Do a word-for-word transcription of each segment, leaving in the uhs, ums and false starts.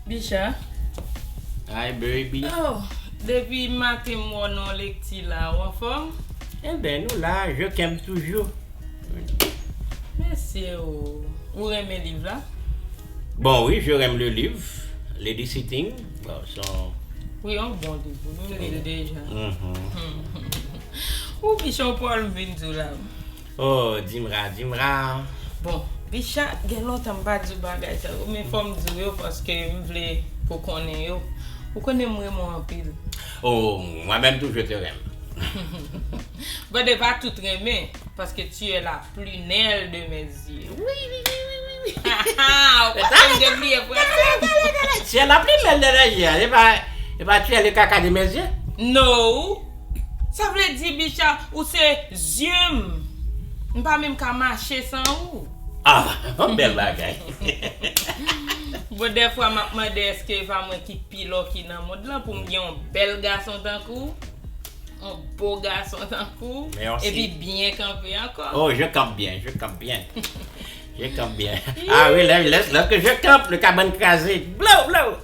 Bicha. Hi baby. Oh, depi maten m wè w nan lekti la, ou anfòm? Enben, nou la, je kèm toujou. Mesye o. Ou renmen liv la? Bon, wi, je renmen le livre. Lady Sitting. Bon, son... Wi, yon bon liv. M li l deja. Mhm. Ou Bicha, ou pral vin di w la. Oh, Dimra, Dimra. Bon, Bicha, gen lontan m pa di w bagay sa yo, men fò m di w yo paske m vle pou konnen yo. Ou konnen m renmen w anpil. Oh, moi-même tout, je te renmen. Bon, de pa tout renmen, paske tu es la prunelle de mes yeux. Wi, wi, wi, wi, wi, wi. Ou konprann, m te bliye fransè. Tu es la prunelle de mes yeux, e pa, e pa tu es le caca de mes yeux. No. Sa vle di, Bicha, ou se zye m. M pa menm ka mache san ou. Ah, bèl bagay. Bon, dèfwa m ap mande èske e pa mwen ki pi lucky nan mond lan pou m gen yon bèl gason tankou w, yon bo gason tankou w, Merci. Epi byen kanpe ankò. Oh, je campe bien, je campe bien. Je campe bien. Ah oui, là, là, lorsque je campe, le cabane crasé. Blow, blow.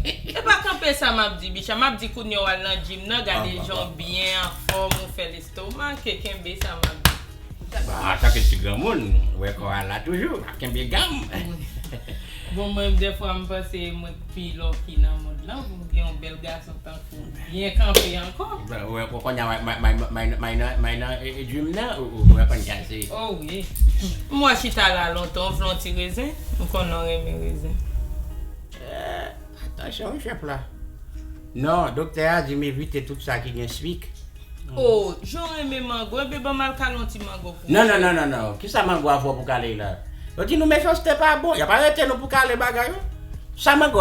E pa kanpe sa m ap di, Bicha. M ap di kounye w al nan gym nan, gade Ah, jan ah, w byen anfòm, ou fè lestomak, e kenbe sa m ap di. Bon, antanke ti granmoun, ou wè kò a la toujou, ap kenbe gam. Bon, mwen, dèfwa, m panse mwen k pi lucky nan mond lan, pou m gen yon bèl gason tankou w, byen kanpe ankò. Bon, ou wè, ou konn may, may, may, may, may nan, may nan, e, e, gym nan, ou, ou, ou wè konn kase. Oh wi. M wè chita la lontan, ou vle yon ti rezen? M konnen w renmen rezen. Atansyon, wi, chèf la. Non, doktè a di m evite tout sa ki gen swik. Oh, jan w renmen mango, enben ban m al kale yon ti mango pou ou. Non, non, non, non, non. Kisa mango a fè pou kale la? Yo di nou mechanste pa bon. Y ap arete nou pou kale bagay yo. Sa mango